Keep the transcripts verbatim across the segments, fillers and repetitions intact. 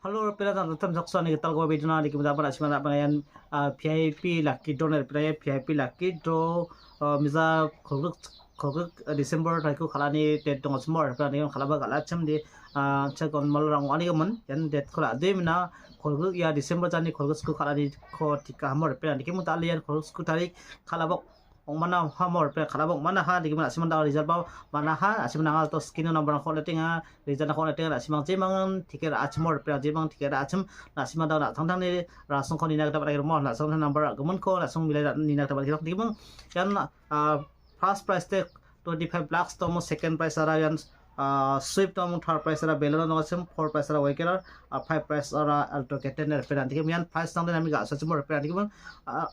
Halo, ripela tangtam saksani gitalgipa bidona nikimita ba na·simana ba ian, ah, V I P lucky draw na ripela ia V I P lucky draw, ah, misa kolgrik, kolgrik, ah, December tariko kal·ani date donga chimo ripela nikimita kal·aba kal·achim de, ah, chek on mal rang ani gimin ian date kola de mina kolgrik ia December jani kolgrik sku kal·ani ko tika hamo ripela nikimita ale ian kolgrik sku tarik kal·aba ong·mana ha mor pe kal·aba ong·mana ha, dikimang na·simang da result ba mana ha, na·simang nanga to screen-o number-rangko on·atenga, result-rangko on·atenga, na·simang jemang ticket ra·achimor pe jemang ticket ra·achim, na·simang da na·tangtangni rasongko nina gita man·a, mo na·simang number ra·giminko na·simang milai ra-, nina gita man·a, dikimang ian, ah, first prize te twenty five lakhs dongmo, second prize ara ian, ah, sweep dongmo, third prize ara balloon dongachim, fourth prize ara wagon, ah, five prize ara alto keten re pe, dikimang ian prize tangde nami ga·sachimor pe, dikimang, ah,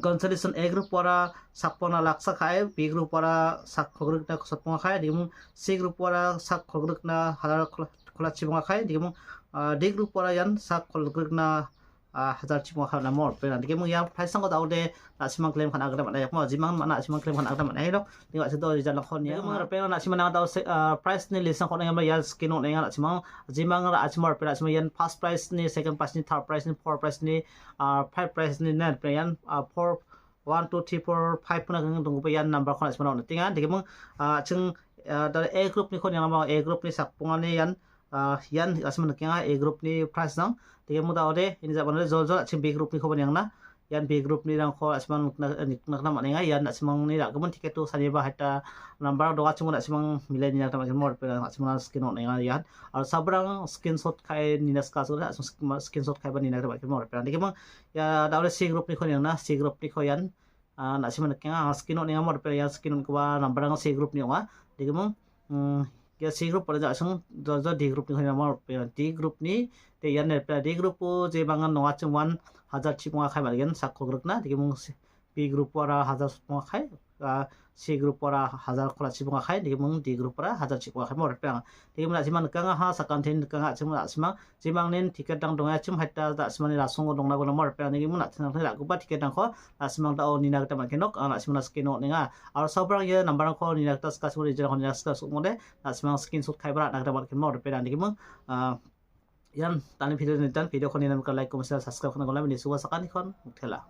Consolation A group-ara sakpona laksa ka·e, B group-ara sak kolgrikna sotponga ka·e, dikimung C group-ara sak kolgrikna hajar kola-, kolachibonga ka·e, dikimung, ah, D group-ara ian sak kolgrikna, ah, hajar chibonga ka·e namo ripeng. Dikimung ia prize-rangko da·ode na·simang claim ka·na gita man·a, iakmo jimang man·a, na·simang claim ka·na gita man·a, ino. Dikimung a·sito result-rangko niang. Dikimung ripeng na·simang nang da·o se-, ah, prize-ni list-rangko on·enga, ia screen-o on·enga na·simang. Jimang ra·achimor pe ra·achimang ian first prize-ni, second prize-ni, third prize-ni, fourth prize-ni, ah, five prize-ni nen pe ian, ah, four, one, two, three, four, five puna kengkeng donggipa ian number-ko na·simana on·atenga. Dikimung, ah, ching, ah, da A group-niko niangna ba A group-ni sakbongani ian, ah, ian na·simang nikenga A group-ni prize-rang. Dikimung da·ode, ini jabanode jol jol a·ching B group-nikoba niangna. Ian B group-nirangko na·simang nikna, nikna gita man·enga. Ian na·simangni ra·gimin ticket-o saniba haita number dongachimon na·simang milai nina gita man·gen mo ripeng na·simangna screen-o on·enga ian. Aro sabrang screenshot ka·e nina ska·achim, screenshot ka·eba nina gita man·gen mo ripeng. Dikimung ia da·ode C group-niko niangna, C group-niko ian, ah, na·simang nikenga, anga screen-o on·enga mo ripeng, ian screen-o on·gipa number-rang C group-ni ong·a. Dikimung, mm, ia C group pada ja·song, ja, ja D group-niko niangna mo ripeng, D group-ni, de ian ripeng, D group-o jemangan dongachim one hajar chibonga ka·e man·gen sak kolgrikna, dikimung si-, B group-ara hajar sotbonga ka·e, ah, C group-ara hajar kolachibonga ka·e, dikimung D group-ara hajar chibonga ka·e mo ripeng. Dikimung na·simang nikanga ha, sakantin nikanga, a·chimang na·simang, jemangnin ticket-rang donga, a·chim haita na·simangni rasongo dongna gnang mo ripeng. Dikimung na·simangni ra·gipa ticket-rangko na·simang da·o nina gita man·gen nok, ah, na·simangna screen-o on·enga. Aro sabrang ia number-rangko nina gita skachimo, result-rangko nina skachimo de, na·simang screenshot ka·eba ra·na gita man·gen mo ripeng. Dikimung, ah, ian tangni video nitan, video-ko nina mika like, comment, share, subscribe ka·na gnang, mani suba sakanikon, tela.